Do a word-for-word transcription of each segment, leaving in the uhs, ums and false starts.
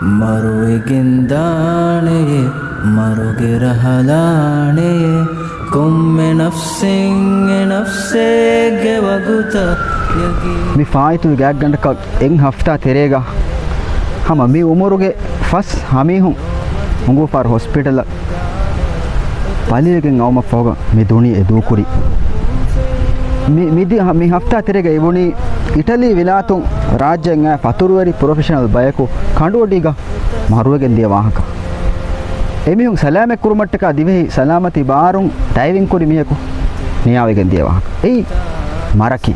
މަރުވެގެންދާނެޔޭ، މަރުގެ ރަހަލާނެޔޭ، ކޮންމެ ނަފްސެއް އެ ނަފްސެއްގެ ވަގުތަށް ޔަގީން. މި ފާއިތުވި ގާތްގަނޑަކަށް އެއް ހަފްތާ ތެރޭގަ ހަމަ މި އުމުރުގެ ފަސް ހަ މީހުން ހުނގޫފާރު ހޮސްޕިޓަލަށް ބަލިވެގެން އައުމަށްފަހުގަ މި ދުނިޔެ ދޫކުރީ. މި، މި ދި-، މި ހަފްތާ ތެރޭގަ އިވުނީ އިޓަލީ ވިލާތުން ރާއްޖެއަށް އައި ފަތުރުވެރި ޕްރޮފެޝަނަލް ބަޔަކު ކަނޑުއޮޑީގަ މަރުވެގެން ދިޔަ ވާހަކަ. އެމީހުން ސަލާމަތް ކުރުމަށްޓަކާ ދިވެހި ސަލާމަތީ ބާރުން ޑައިވިން ކުރި މީހަކު ނިޔާވެގެން ދިޔަ ވާހަކަ. އެއީ މަރަކީ.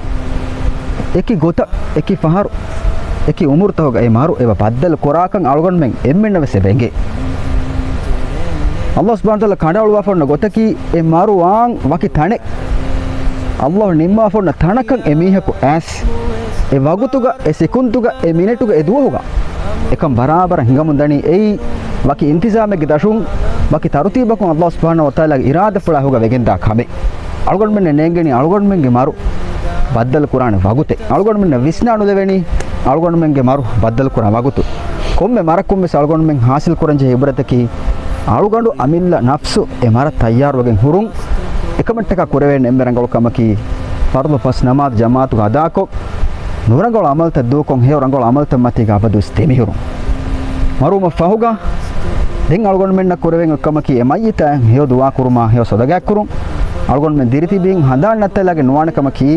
އެކި ގޮތަށް، އެކި ފަހަރު، އެކި އުމުރުތަކުގަ އެ މަރު އެބަ ބައްދަލު ކުރާކަން އަޅުގަނޑުމެން އެންމެންނަށް ވެސް އެބަ އެނގޭ. އައްލާހު ސުބްޙާނަހު ވަތަޢާލާ ކަނޑައަޅުވާފަ އޮންނަ ގޮތަކީ އެ މަރު ވާން ވަކި ތަނެއް. އައްލާހު ނިންމާފަ އޮންނަ ތަނަކަށް އެ މީހަކު އައިސް، އެ ވަގުތުގަ، އެ ސެކުންދުގަ، އެ މިނެޓުގަ، އެ ދުވަހުގަ އެކަން ބަރާބަރަށް ހިނގަމުން ދަނީ. އެއީ ވަކި އިންތިޒާމެއްގެ ދަށުން، ވަކި ތަރުތީބަކުން އައްލާހު ސުބްޙާނަހު ވަތަޢާލާގެ އިރާދަފުޅާ ހުގަ ވެގެންދާ ކަމެއް. އަޅުގަނޑުމެންނަށް ނޭނގެނީ އަޅުގަނޑުމެންގެ މަރު ބައްދަލު ކުރާނެ ވަގުތެއް. އަޅުގަނޑުމެންނަށް ވިސްނާ ނުލެވެނީ އަޅުގަނޑުމެންގެ މަރު ބައްދަލު ކުރާ ވަގުތު. ކޮންމެ މަރަކުން ވެސް އަޅުގަނޑުމެން ހާސިލް ކުރަންޖެހޭ އިބްރަތަކީ، އަޅުގަނޑު އަމިއްލަ ނަފްސު އެ މަރަށް ތައްޔާރުވެގެން ހުރުން. އެކަމަށްޓަކާ ކުރެވޭނެ އެންމެ ރަނގަޅު ކަމަކީ، ފަރުޟު ފަސް ނަމާދު ޖަމާޢަތުގަ އަދާކޮށް، ނުރަނގަޅު ޢަމަލުތައް ދޫކޮށް، ހެޔޮ ރަނގަޅު ޢަމަލުތައް މަތީގަ އަބަދުވެސް ދެމިހުރުން. މަރުވުމަށް ފަހުގަ ދެން އަޅުގަނޑުމެންނަށް ކުރެވެން އޮތް ކަމަކީ، އެ މައްޔިތާ ހެޔޮ ދުޢާ ކުރުމާ، ހެޔޮ ޞަދަގާތް ކުރުން. އަޅުގަނޑުމެން ދިރިތިބީން ހަނދާން ނައްތާލާގެން ނުވާނެ ކަމަކީ،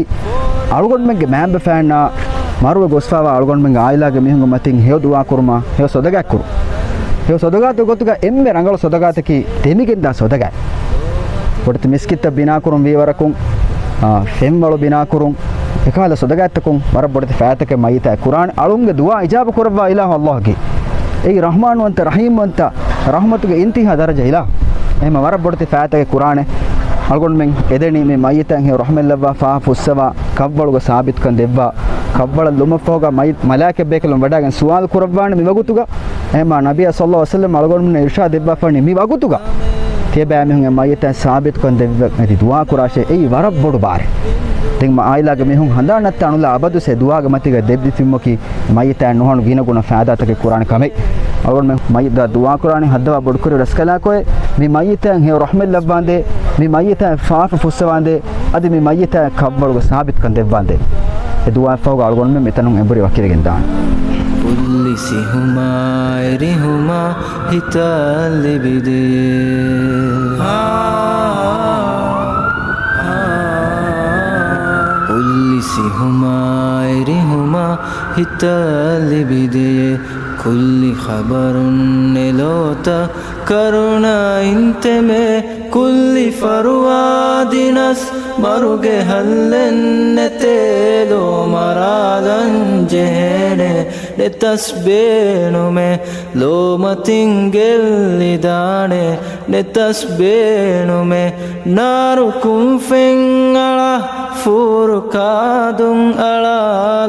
އަޅުގަނޑުމެންގެ މައިންބަފައިންނާ މަރުވެ ގޮސްފާވާ އަޅުގަނޑުމެންގެ ޢާއިލާގެ މީހުންގެ މަތިން ހެޔޮ ދުޢާ ކުރުމާ، ހެޔޮ ޞަދަގާތް ކުރުން. ހެޔޮ ޞަދަގާތުގެ ގޮތުގަ އެންމެ ރަނގަޅު ޞަދަގާތަކީ ދެމިގެންދާ ޞަދަގާތް. ބޮޑެތި މިސްކިތްތައް ބިނާކުރުން ވީވަރަކުން، އާ، ފެންވަޅު ބިނާކުރުން، އެކަހަލަ ޞަދަގާތްތަކުން ވަރަށް ބޮޑެތި ފައިތަކެއް މައްޔިތާ ކުރާނެ. އަޅުންގެ ދުޢާ އިޖާބަ ކުރައްވާ އިލާހު އައްލާހަކީ. އެއީ ރަޙްމާންވަންތަ، ރަޙީމްވަންތަ، ރަޙްމަތުގެ އިންތިހާ ދަރަޖަ އިލާހު. އެހެންމަ ވަރަށް ބޮޑެތި ފައިތަކެއް ކުރާނެ. އަޅުގަނޑުމެން އެދެނީ މި މައްޔިތަށް ހެޔޮ ރަޙްމަތްލައްވާ ފާފަ ފުއްސަވާ، ކަށްވަޅުގަ ސާބިތުކަން ދެއްވާ. ކަށްވަޅަށް ލުމަށްފަހުގަ މައި-، މަލާއިކަތް ބޭކަލުން ވަޑައިގެން ސުވާލު ކުރައްވާނެ މި ވަގުތުގަ. އެހެންމާ ނަބިއްޔާ ޞައްލައްލާހު ޢަލައިހި ވަސައްލަމް އަޅުގަނޑުމެންނަށް އިރުޝާދު ދެއްވާފަނީ މި ވަގުތުގަ ތިޔަބައިމީހުން އެ މައްޔިތަށް ސާބިތުކަން ދެއްވަން އެދި ދުޢާ ކުރާށޭ. އެއީ ވަރަށް ބޮޑު ބާރެއް. ދެން މަ-، ޢާއިލާގެ މީހުން ހަނދާން ނައްތާ ނުލާ އަބަދުސް އެ ދުޢާގެ މަތީގަ ދެއްވި ތިންމަކީ މައްޔިތާ ނުހަނު ގިނަ ގުނަ ފައިދާތަކެއް ކުރާނެ ކަމެއް. އަޅުގަނޑުމެން މައްޔިތާ ދުޢާ ކުރާނީ ހައްދަވާ ބޮޑުކުރި ރަސްކަލާކޮއެ، މި މައްޔިތަށް ހެޔޮ ރަޙްމަތް ލައްވާނދޭ، މި މައްޔިތަށް ފާފަ ފުއްސަވާނދޭ، އަދި މި މައްޔިތާ ކަށްވަޅުގަ ސާބިތުކަން ދެއްވާނދޭ. އެ ދުޢާއަށްފަހުގަ އަޅުގަނޑުމެން މިތަނުން އެނބުރި ވަކިވެގެން ދާނެ. ކުއްލި ސިހުމާ އެރިހުމާ ހިތަށް ލިބިދޭ. ކުއްލި ސިހުމާ އެރިހުމާ ހިތަށް ލިބިދޭ. ކުއްލި ޚަބަރުން އެ ލޯތައް ކަރުނައިން ތެމޭ. ކުއްލި ފަރުވާ ދިނަސް މަރުގެ ހައްލެއް ނެތޭ. ލޯ މަރާލަން ޖެހޭނެ ނެތަސް ބޭނުމެއް. ލޯމަތިން ގެއްލިދާނެ ނެތަސް ބޭނުމެއް. ނާރު ކުންފެން އަޅާ، ފޫރު ކާދުން އަޅާ.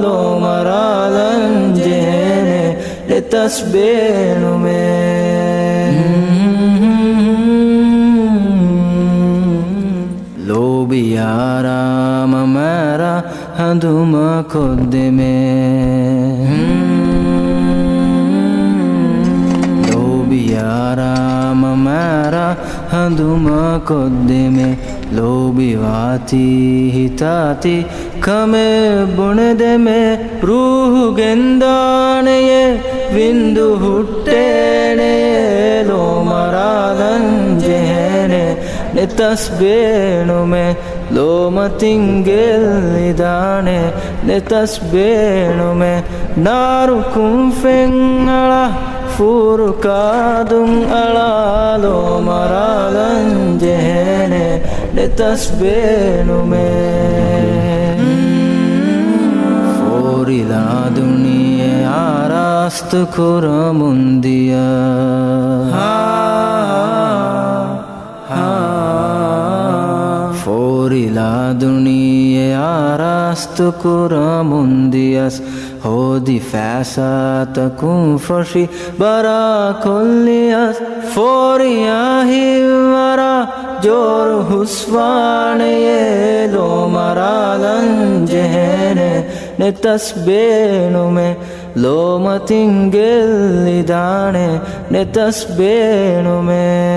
ލޯ މަރާލަން ޖެހޭނެ ނެތަސް ބޭނުމެއް. ލޯބި އާރާމަ މާރާ ހަނދުމަ ކޮށްދެމޭ. ލޯބި އާރާމަ މާރާ ހަނދުމަ ކޮށްދެމޭ. ލޯބި ވާތީ ހިތާތި ކަމެއް ބުނެދެމޭ. ރޫހު ގެންދާނެޔޭ ވިންދު ހުއްޓޭނެޔޭ. ލޯ މަރާލަން ޖެހޭނެ ނެތަސް ބޭނުމެއް. ލޯމަތިން ގެއްލިދާނެ ނެތަސް ބޭނުމެއް. ނާރު ކުންފެން އަޅާ، ފޫރު ކާދުން އަޅާ. ލޯ މަރާލަން ޖެހޭނެ ނެތަސް ބޭނުމެއް. ފޯރިލާ ދުނިޔެ އާރާސްތު ކުރަމުން ދިޔަ. ފޯރިލާ ދުނިޔެ އާރާސްތު ކުރަމުން ދިޔަސް، ހޯދި ފައިސާތަކުން ފޮށި ބަރާ ކޮށްލިޔަސް، ފޯރިޔާ ހިތްވަރާ ޖޯރު ހުސްވާނެޔޭ. ލޯ މަރާލަން ޖެހޭނެ ނެތަސް ބޭނުމެއް. ލޯމަތިން ގެއްލިދާނެ ނެތަސް ބޭނުމޭ.